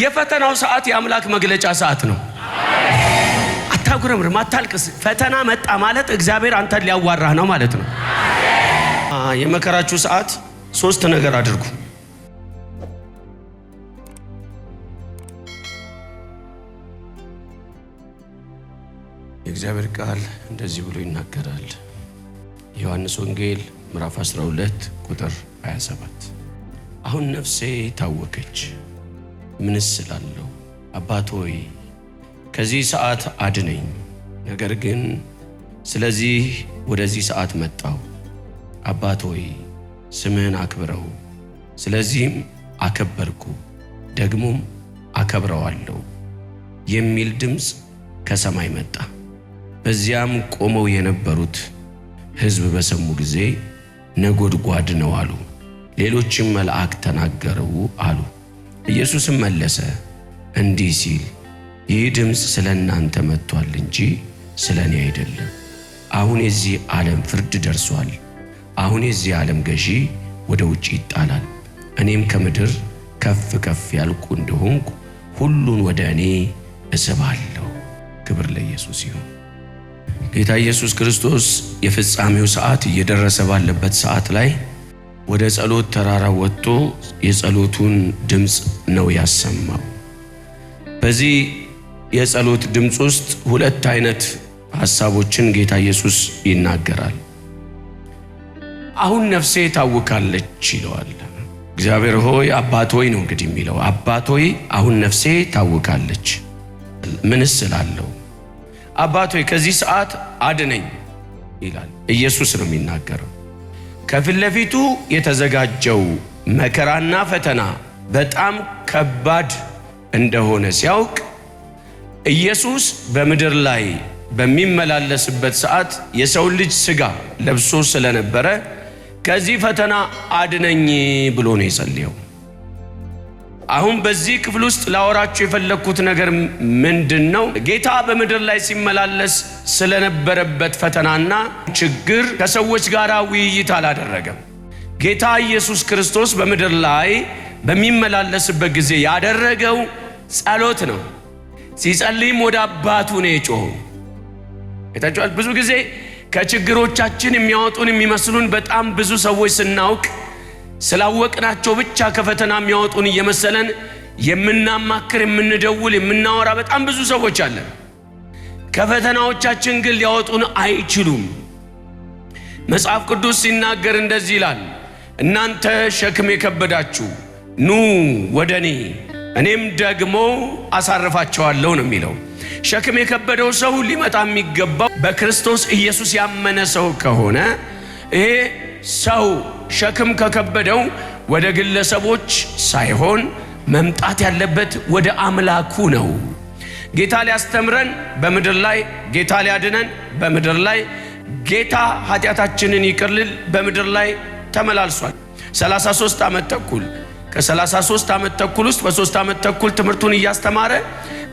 የፈተናው ሰዓት የአምላክ መግለጫ ሰዓት ነው። አታጉረምርም፣ አታልቅስ። ፈተና መጣ ማለት እግዚአብሔር አንተን ሊያዋራህ ነው ማለት ነው። የመከራችሁ ሰዓት ሶስት ነገር አድርጉ። የእግዚአብሔር ቃል እንደዚህ ብሎ ይናገራል። ዮሐንስ ወንጌል ምዕራፍ 12 ቁጥር 27 አሁን ነፍሴ ታወከች፣ ምንስ እላለሁ? አባት ሆይ ከዚህ ሰዓት አድነኝ። ነገር ግን ስለዚህ ወደዚህ ሰዓት መጣሁ። አባት ሆይ ስምህን አክብረው። ስለዚህም አከበርኩ፣ ደግሞም አከብረዋለሁ የሚል ድምፅ ከሰማይ መጣ። በዚያም ቆመው የነበሩት ሕዝብ በሰሙ ጊዜ ነጎድጓድ ነው አሉ። ሌሎችም መልአክ ተናገረው አሉ። ኢየሱስም መለሰ እንዲህ ሲል ይህ ድምፅ ስለ እናንተ መጥቷል እንጂ ስለ እኔ አይደለም። አሁን የዚህ ዓለም ፍርድ ደርሷል። አሁን የዚህ ዓለም ገዢ ወደ ውጭ ይጣላል። እኔም ከምድር ከፍ ከፍ ያልኩ እንደሆንኩ ሁሉን ወደ እኔ እስባለሁ። ክብር ለኢየሱስ ይሁን። ጌታ ኢየሱስ ክርስቶስ የፍጻሜው ሰዓት እየደረሰ ባለበት ሰዓት ላይ ወደ ጸሎት ተራራ ወጥቶ የጸሎቱን ድምፅ ነው ያሰማው። በዚህ የጸሎት ድምፅ ውስጥ ሁለት አይነት ሐሳቦችን ጌታ ኢየሱስ ይናገራል። አሁን ነፍሴ ታውካለች ይለዋል። እግዚአብሔር ሆይ አባት ሆይ ነው እንግዲህ የሚለው። አባት ሆይ አሁን ነፍሴ ታውካለች፣ ምንስ እላለሁ? አባት ሆይ ከዚህ ሰዓት አድነኝ ይላል። ኢየሱስ ነው የሚናገረው። ከፊት ለፊቱ የተዘጋጀው መከራና ፈተና በጣም ከባድ እንደሆነ ሲያውቅ ኢየሱስ በምድር ላይ በሚመላለስበት ሰዓት የሰው ልጅ ሥጋ ለብሶ ስለነበረ ከዚህ ፈተና አድነኝ ብሎ ነው የጸለየው። አሁን በዚህ ክፍል ውስጥ ላወራችሁ የፈለግኩት ነገር ምንድን ነው? ጌታ በምድር ላይ ሲመላለስ ስለነበረበት ፈተናና ችግር ከሰዎች ጋር ውይይት አላደረገም። ጌታ ኢየሱስ ክርስቶስ በምድር ላይ በሚመላለስበት ጊዜ ያደረገው ጸሎት ነው። ሲጸልይም ወደ አባቱ ነው የጮኸው። አይታችኋል። ብዙ ጊዜ ከችግሮቻችን የሚያወጡን የሚመስሉን በጣም ብዙ ሰዎች ስናውቅ ስላወቅናቸው ብቻ ከፈተና የሚያወጡን እየመሰለን የምናማክር፣ የምንደውል፣ የምናወራ በጣም ብዙ ሰዎች አለን። ከፈተናዎቻችን ግን ሊያወጡን አይችሉም። መጽሐፍ ቅዱስ ሲናገር እንደዚህ ይላል፣ እናንተ ሸክም የከበዳችሁ ኑ ወደ እኔ እኔም ደግሞ አሳርፋቸዋለሁ ነው የሚለው። ሸክም የከበደው ሰው ሊመጣ የሚገባው በክርስቶስ ኢየሱስ ያመነ ሰው ከሆነ ይሄ ሰው ሸክም ከከበደው ወደ ግለሰቦች ሳይሆን መምጣት ያለበት ወደ አምላኩ ነው። ጌታ ሊያስተምረን በምድር ላይ፣ ጌታ ሊያድነን በምድር ላይ፣ ጌታ ኃጢአታችንን ይቅርልል በምድር ላይ ተመላልሷል። 33 ዓመት ተኩል ከ33 ዓመት ተኩል ውስጥ በ3 ዓመት ተኩል ትምህርቱን እያስተማረ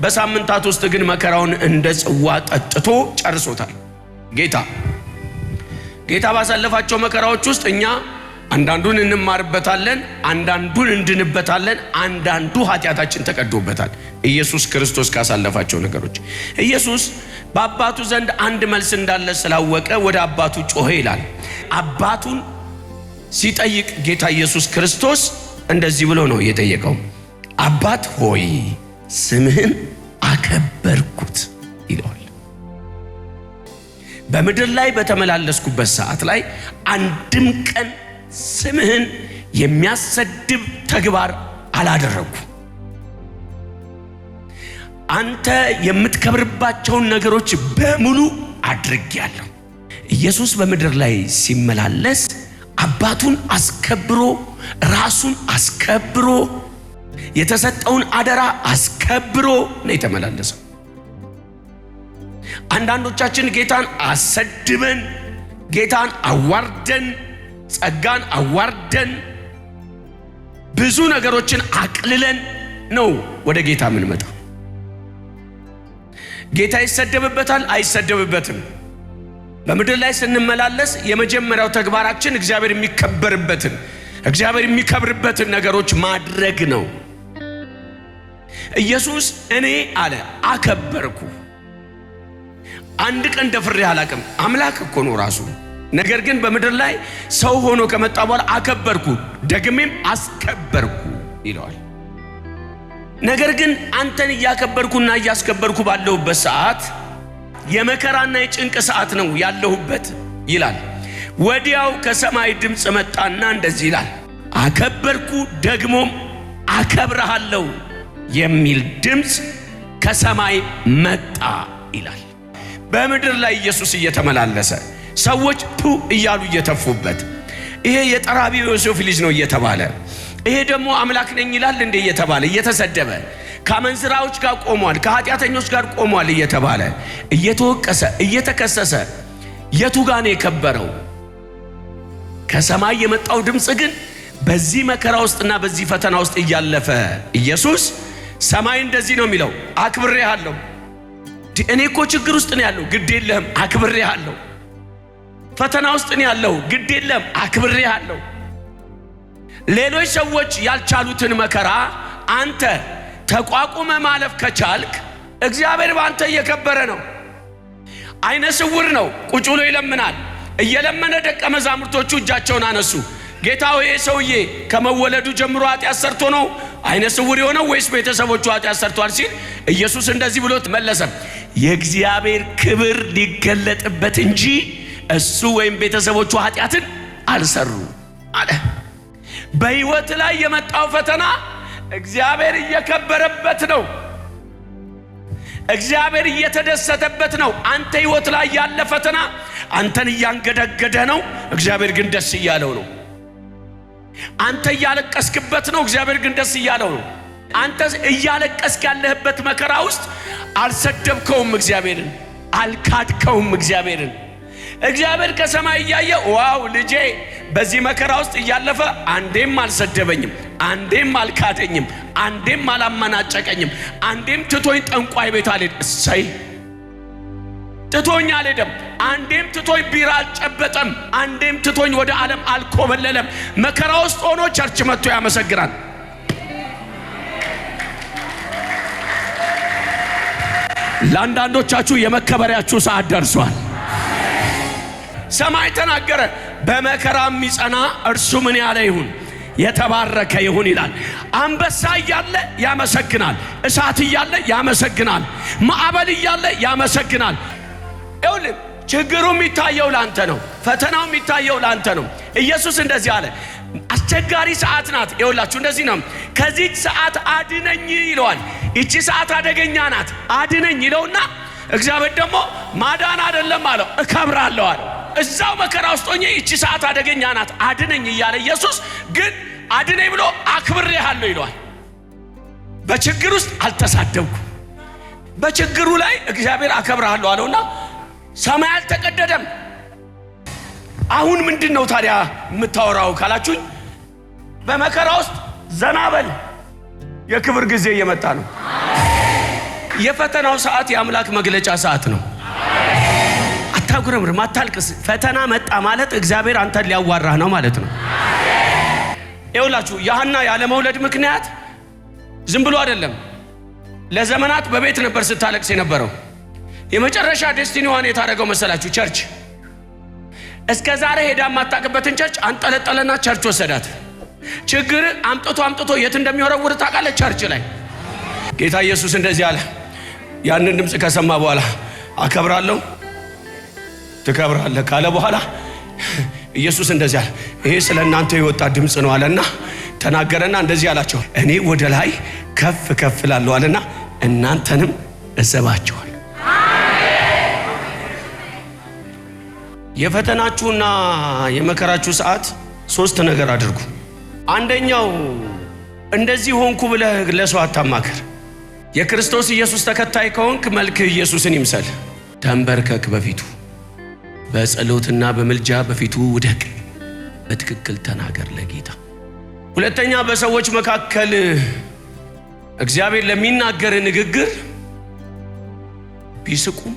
በሳምንታት ውስጥ ግን መከራውን እንደ ጽዋ ጠጥቶ ጨርሶታል። ጌታ ባሳለፋቸው መከራዎች ውስጥ እኛ አንዳንዱን እንማርበታለን፣ አንዳንዱን እንድንበታለን፣ አንዳንዱ ኃጢአታችን ተቀዶበታል። ኢየሱስ ክርስቶስ ካሳለፋቸው ነገሮች ኢየሱስ በአባቱ ዘንድ አንድ መልስ እንዳለ ስላወቀ ወደ አባቱ ጮኸ ይላል። አባቱን ሲጠይቅ ጌታ ኢየሱስ ክርስቶስ እንደዚህ ብሎ ነው የጠየቀው፣ አባት ሆይ ስምህን አከበርኩት ይለዋል። በምድር ላይ በተመላለስኩበት ሰዓት ላይ አንድም ቀን ስምህን የሚያሰድብ ተግባር አላደረግኩ። አንተ የምትከብርባቸውን ነገሮች በሙሉ አድርጌያለሁ። ኢየሱስ በምድር ላይ ሲመላለስ አባቱን አስከብሮ ራሱን አስከብሮ የተሰጠውን አደራ አስከብሮ ነው የተመላለሰው። አንዳንዶቻችን ጌታን አሰድበን፣ ጌታን አዋርደን፣ ጸጋን አዋርደን፣ ብዙ ነገሮችን አቅልለን ነው ወደ ጌታ የምንመጣው። ጌታ ይሰደብበታል አይሰደብበትም? በምድር ላይ ስንመላለስ የመጀመሪያው ተግባራችን እግዚአብሔር የሚከበርበትን እግዚአብሔር የሚከብርበትን ነገሮች ማድረግ ነው። ኢየሱስ እኔ አለ አከበርኩ። አንድ ቀን ደፍሬ አላቅም። አምላክ እኮ ነው ራሱ። ነገር ግን በምድር ላይ ሰው ሆኖ ከመጣ በኋላ አከበርኩ፣ ደግሜም አስከበርኩ ይለዋል። ነገር ግን አንተን እያከበርኩና እያስከበርኩ ባለሁበት ሰዓት የመከራና የጭንቅ ሰዓት ነው ያለሁበት ይላል። ወዲያው ከሰማይ ድምፅ መጣና እንደዚህ ይላል፣ አከበርኩ ደግሞም አከብርሃለሁ የሚል ድምፅ ከሰማይ መጣ ይላል። በምድር ላይ ኢየሱስ እየተመላለሰ ሰዎች ቱ እያሉ እየተፉበት፣ ይሄ የጠራቢው ዮሴፍ ልጅ ነው እየተባለ፣ ይሄ ደግሞ አምላክ ነኝ ይላል እንዴ እየተባለ እየተሰደበ፣ ከአመንዝራዎች ጋር ቆሟል፣ ከኃጢአተኞች ጋር ቆሟል እየተባለ እየተወቀሰ እየተከሰሰ የቱ ጋር ነው የከበረው? ከሰማይ የመጣው ድምፅ ግን በዚህ መከራ ውስጥና በዚህ ፈተና ውስጥ እያለፈ ኢየሱስ ሰማይ እንደዚህ ነው የሚለው፣ አክብሬሃለሁ። እኔ እኮ ችግር ውስጥ ነው ያለው፣ ግድ የለህም አክብሬሃለሁ። ፈተና ውስጥ ነው ያለው፣ ግድ የለህም አክብሬሃለሁ። ሌሎች ሰዎች ያልቻሉትን መከራ አንተ ተቋቁመ ማለፍ ከቻልክ እግዚአብሔር በአንተ እየከበረ ነው። አይነ ስውር ነው፣ ቁጭ ብሎ ይለምናል። እየለመነ ደቀ መዛሙርቶቹ እጃቸውን አነሱ። ጌታ ሆይ ሰውዬ ከመወለዱ ጀምሮ ኃጢአት ሰርቶ ነው አይነ ስውር የሆነው ወይስ ቤተሰቦቹ ኃጢአት ሰርቷል ሲል ኢየሱስ እንደዚህ ብሎ መለሰ፣ የእግዚአብሔር ክብር ሊገለጥበት እንጂ እሱ ወይም ቤተሰቦቹ ኃጢአትን አልሰሩ አለ። በሕይወት ላይ የመጣው ፈተና እግዚአብሔር እየከበረበት ነው። እግዚአብሔር እየተደሰተበት ነው። አንተ ሕይወት ላይ ያለ ፈተና አንተን እያንገደገደ ነው። እግዚአብሔር ግን ደስ እያለው ነው። አንተ እያለቀስክበት ነው። እግዚአብሔር ግን ደስ እያለው ነው። አንተ እያለቀስክ ያለህበት መከራ ውስጥ አልሰደብከውም እግዚአብሔርን፣ አልካድከውም እግዚአብሔርን። እግዚአብሔር ከሰማይ እያየ wow ልጄ በዚህ መከራ ውስጥ እያለፈ አንዴም አልሰደበኝም፣ አንዴም አልካደኝም፣ አንዴም አላመናጨቀኝም፣ አንዴም ትቶኝ ጠንቋይ ቤት አልሄድ፣ እሰይ ትቶኝ አልሄደም፣ አንዴም ትቶኝ ቢራ አልጨበጠም፣ አንዴም ትቶኝ ወደ ዓለም አልኮበለለም። መከራ ውስጥ ሆኖ church መጥቶ ያመሰግናል። ለአንዳንዶቻችሁ የመከበሪያችሁ ሰዓት ደርሷል። ሰማይ ተናገረ፣ በመከራ የሚጸና እርሱ ምን ያለ ይሁን የተባረከ ይሁን ይላል። አንበሳ እያለ ያመሰግናል፣ እሳት እያለ ያመሰግናል፣ ማዕበል እያለ ያመሰግናል። ይኸውልህ ችግሩ የሚታየው ላንተ ነው። ፈተናው የሚታየው ላንተ ነው። ኢየሱስ እንደዚህ አለ፣ አስቸጋሪ ሰዓት ናት። ይኸውላችሁ እንደዚህ ነው፣ ከዚች ሰዓት አድነኝ ይለዋል። ይቺ ሰዓት አደገኛ ናት፣ አድነኝ ይለውና እግዚአብሔር ደግሞ ማዳን አይደለም አለው፣ እከብራለሁ አለው። እዛው መከራ ውስጥ ሆኜ ይቺ ሰዓት አደገኛ ናት አድነኝ እያለ ኢየሱስ ግን አድነኝ ብሎ አክብሬሃለሁ ይለዋል። በችግር ውስጥ አልተሳደብኩም፣ በችግሩ ላይ እግዚአብሔር አከብርሃለሁ አለውና ሰማይ አልተቀደደም። አሁን ምንድን ነው ታዲያ የምታወራው ካላችሁኝ፣ በመከራ ውስጥ ዘና በል፣ የክብር ጊዜ እየመጣ ነው። የፈተናው ሰዓት የአምላክ መግለጫ ሰዓት ነው። አታጉረምርም፣ አታልቅስ። ፈተና መጣ ማለት እግዚአብሔር አንተን ሊያዋራህ ነው ማለት ነው። ይኸውላችሁ የሐና ያለመውለድ ምክንያት ዝም ብሎ አይደለም። ለዘመናት በቤት ነበር ስታለቅስ የነበረው። የመጨረሻ destiny ዋን የታደረገው መሰላችሁ? church። እስከ ዛሬ ሄዳ የማታውቅበትን church አንጠለጠለና church ወሰዳት። ችግር አምጥቶ አምጥቶ የት እንደሚወረውር ታውቃለህ? church ላይ። ጌታ ኢየሱስ እንደዚህ አለ። ያንን ድምፅ ከሰማ በኋላ አከብራለሁ ትከብራለህ ካለ በኋላ ኢየሱስ እንደዚህ አለ፣ ይሄ ስለ እናንተ የወጣ ድምፅ ነው አለና ተናገረና እንደዚህ አላቸው፣ እኔ ወደ ላይ ከፍ ከፍ እላለሁ አለና እናንተንም እስባችኋለሁ። የፈተናችሁና የመከራችሁ ሰዓት ሶስት ነገር አድርጉ። አንደኛው እንደዚህ ሆንኩ ብለህ ለሰው አታማክር። የክርስቶስ ኢየሱስ ተከታይ ከሆንክ መልክህ ኢየሱስን ይምሰል። ተንበርከክ በፊቱ፣ በጸሎትና በምልጃ በፊቱ ውደቅ። በትክክል ተናገር ለጌታ። ሁለተኛ በሰዎች መካከል እግዚአብሔር ለሚናገር ንግግር ቢስቁም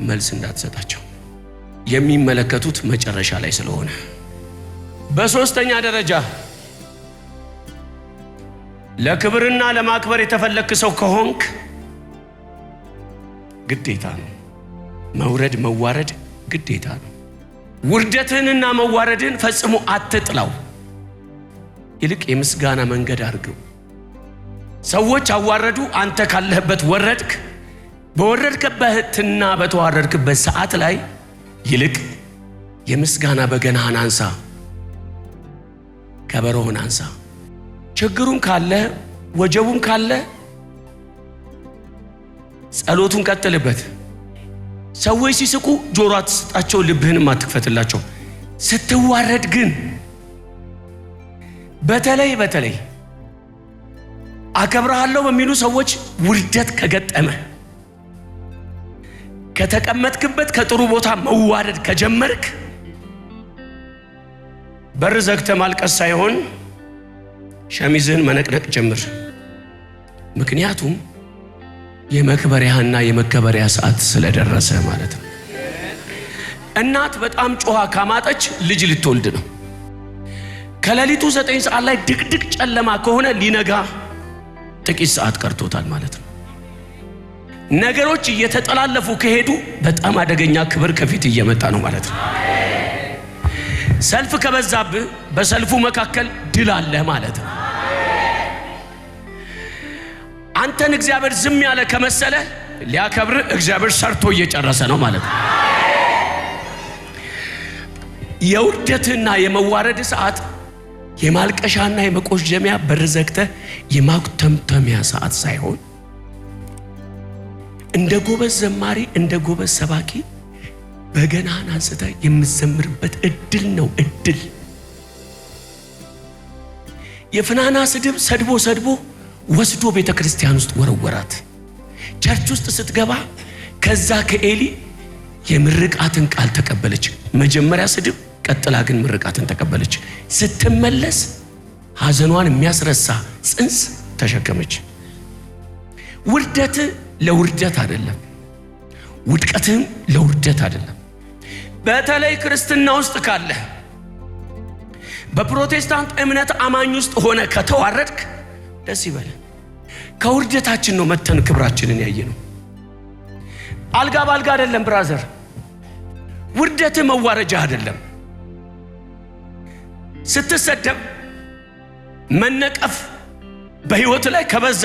መልስ እንዳትሰጣቸው፣ የሚመለከቱት መጨረሻ ላይ ስለሆነ። በሶስተኛ ደረጃ ለክብርና ለማክበር የተፈለክ ሰው ከሆንክ ግዴታ ነው መውረድ፣ መዋረድ ግዴታ ነው። ውርደትህንና መዋረድህን ፈጽሞ አትጥላው፣ ይልቅ የምስጋና መንገድ አድርገው። ሰዎች አዋረዱ፣ አንተ ካለህበት ወረድክ። በወረድክበትና በተዋረድክበት ሰዓት ላይ ይልቅ የምስጋና በገናህን አንሳ፣ ከበሮህን አንሳ። ችግሩም ካለ ወጀቡም ካለ ጸሎቱን ቀጥልበት። ሰዎች ሲስቁ ጆሮ አትስጣቸው፣ ልብህንም አትክፈትላቸው። ስትዋረድ ግን በተለይ በተለይ አከብርሃለሁ በሚሉ ሰዎች ውርደት ከገጠመ፣ ከተቀመጥክበት ከጥሩ ቦታ መዋረድ ከጀመርክ፣ በር ዘግተህ ማልቀስ ሳይሆን ሸሚዝህን መነቅነቅ ጀምር። ምክንያቱም የመክበሪያህና የመከበሪያ ሰዓት ስለደረሰ ማለት ነው። እናት በጣም ጮኻ ካማጠች ልጅ ልትወልድ ነው። ከሌሊቱ 9 ሰዓት ላይ ድቅድቅ ጨለማ ከሆነ ሊነጋ ጥቂት ሰዓት ቀርቶታል ማለት ነው። ነገሮች እየተጠላለፉ ከሄዱ በጣም አደገኛ ክብር ከፊት እየመጣ ነው ማለት ነው። ሰልፍ ከበዛብህ በሰልፉ መካከል ድል አለ ማለት ነው። አንተን እግዚአብሔር ዝም ያለ ከመሰለ ሊያከብር እግዚአብሔር ሰርቶ እየጨረሰ ነው ማለት ነው። የውርደትና የመዋረድ ሰዓት የማልቀሻና የመቆዠሚያ፣ በር ዘግተህ የማጉተምተሚያ ሰዓት ሳይሆን እንደ ጎበዝ ዘማሪ፣ እንደ ጎበዝ ሰባኪ በገናህን አንስተህ የምትዘምርበት እድል ነው። እድል። የፍናና ስድብ ሰድቦ ሰድቦ ወስዶ ቤተ ክርስቲያን ውስጥ ወረወራት። Church ውስጥ ስትገባ ከዛ ከኤሊ የምርቃትን ቃል ተቀበለች። መጀመሪያ ስድብ፣ ቀጥላ ግን ምርቃትን ተቀበለች። ስትመለስ ሐዘኗን የሚያስረሳ ጽንስ ተሸከመች። ውርደት ለውርደት አይደለም፣ ውድቀትህም ለውርደት አይደለም። በተለይ ክርስትና ውስጥ ካለ፣ በፕሮቴስታንት እምነት አማኝ ውስጥ ሆነ ከተዋረድክ ደስ ይበልህ። ከውርደታችን ነው መተን ክብራችንን ያየነው። አልጋ በአልጋ አይደለም brother። ውርደትህ መዋረጃ አይደለም። ስትሰደብ፣ መነቀፍ በህይወት ላይ ከበዛ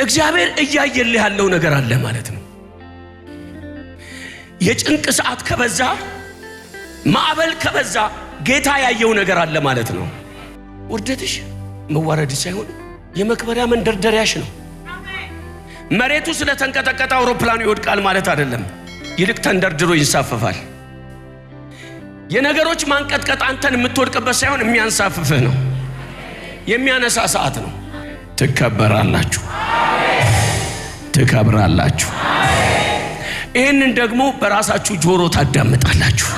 እግዚአብሔር እያየልህ ያለው ነገር አለ ማለት ነው። የጭንቅ ሰዓት ከበዛ፣ ማዕበል ከበዛ ጌታ ያየው ነገር አለ ማለት ነው። ውርደትሽ መዋረድ ሳይሆን የመክበሪያ መንደርደሪያሽ ነው። መሬቱ ስለተንቀጠቀጠ አውሮፕላኑ ይወድቃል ማለት አይደለም። ይልቅ ተንደርድሮ ይንሳፈፋል። የነገሮች ማንቀጥቀጥ አንተን የምትወድቅበት ሳይሆን የሚያንሳፍፍህ ነው። የሚያነሳ ሰዓት ነው። ትከበራላችሁ፣ ትከብራላችሁ። ይህንን ደግሞ በራሳችሁ ጆሮ ታዳምጣላችሁ።